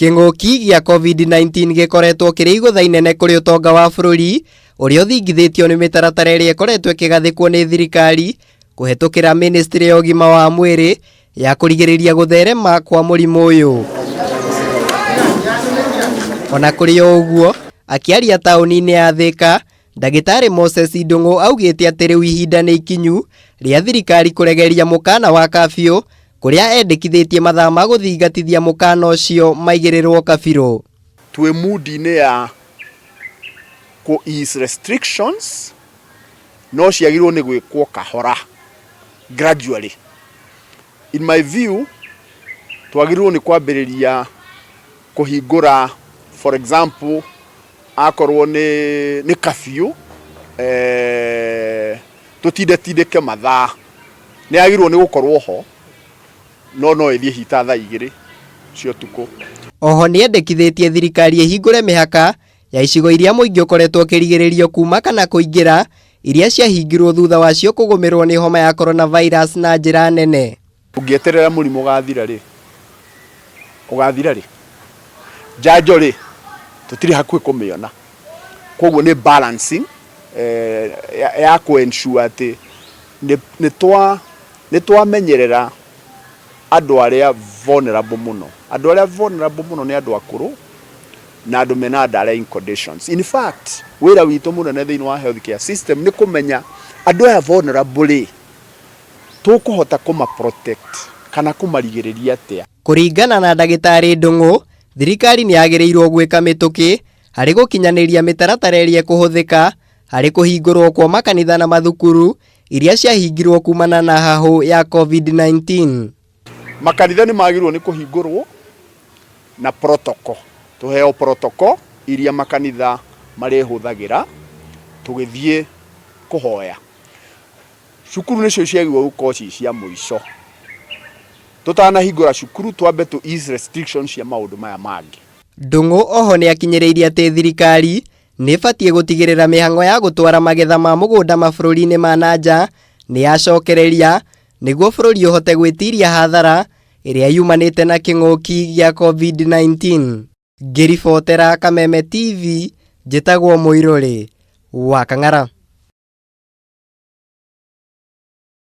Kĩng'ũki gĩa COVID-19 gĩkoretwo kĩrĩ igũtha inene kũrĩ ũtonga wa bũrũri ũrĩa ũthingithĩtio nĩ mĩtaratara ĩrĩa ĩkoretwo ĩkĩgathĩkwo nĩ thirikari kũhetũkĩra ministry ya ũgima wa mwĩrĩ ya kũrigĩrĩria gũtherema kwa mũrimũ ũyũ. Ona kũrĩ o ũguo, akĩaria taũni-inĩ ya Thĩka, Ndagĩtarĩ Moses Ndung'u augĩte atĩ rĩu ihinda nĩ ikinyu rĩa thirikari kũregeria mũkana wa kabiũ kũrĩa endekithĩtie mathaa ma gũthingatithia mũkana ũcio maigĩrĩrwo kabirũ. Twĩ mood-inĩ ya kũ ease restrictions no ciagĩrĩirwo nĩ gwĩkwo kahora gradually. In my view twagĩrĩirwo nĩ kwambĩrĩria kũhingũra for example akorwo nĩ nĩ curfew eh, tũtindetindĩke mathaa nĩ yagĩrĩirwo nĩ gũkorwo ho no no ĩthiĩ hita thaa 2 cia ũtukũ. Oho nĩendekithĩtie thirikari ĩhingũre mĩhaka ya icigo iria mũingĩ ũkoretwo ũkĩrigĩrĩrio kuma kana kũingĩra iria ciahingirwo thutha wacio kũgũmĩrwo nĩ homa ya coronavirus na njĩra nene. Ũngĩeterera mũrimũ ũgathira rĩ? Ũgathira rĩ? Njanjo rĩ? Tũtirĩ hakuhĩ kũmĩona. Koguo nĩ balancing eh, ya, ya kũ ensure atĩ nĩ twamenyerera andũ arĩa vulnerable mũno. Andũ arĩa vulnerable mũno nĩ andũ akũrũ na andũ mena underlying conditions. In fact, wĩra witũ mũnene thĩinĩ wa healthcare system nĩ kũmenya andũ aya vulnerable rĩ, tũkũhota kũma protect kana kũmarigĩrĩria atĩa. Kũringana na ndagĩtarĩ Ndung'u, thirikari nĩ yagĩrĩirwo gwĩka mĩtũkĩ harĩ gũkinyanĩria mĩtaratara ĩrĩa ĩkũhũthĩka harĩ kũhingũrwo kwa makanitha na mathukuru iria ciahingirwo kumana na hahũ ya COVID-19. Makanitha nĩ magĩrĩirwo nĩ kũhingũrwo na protocol, tũheo protocol iria makanitha marĩhũthagĩra tũgĩthiĩ kũhoya. Cukuru nĩcio ciagĩrĩirwo gũkorwo ciĩ cia mũico. Tũtanahingũra cukuru twambe tũ ease restrictions cia maũndũ maya mangĩ. Ndung'u oho nĩakinyĩrĩirie atĩ thirikari nĩ ĩbatiĩ gũtigĩrĩra mĩhang'o ya gũtwara magetha ma mũgũnda mabũrũri-inĩ ma na nja nĩ yacokereria nĩguo bũrũri ũhote gwĩtiria hathara ĩrĩa yumanĩte na kĩng'ũki gĩa COVID-19. Ngĩribotera Kameme TV, njĩtagwo Mũirũrĩ wa Kang'ara.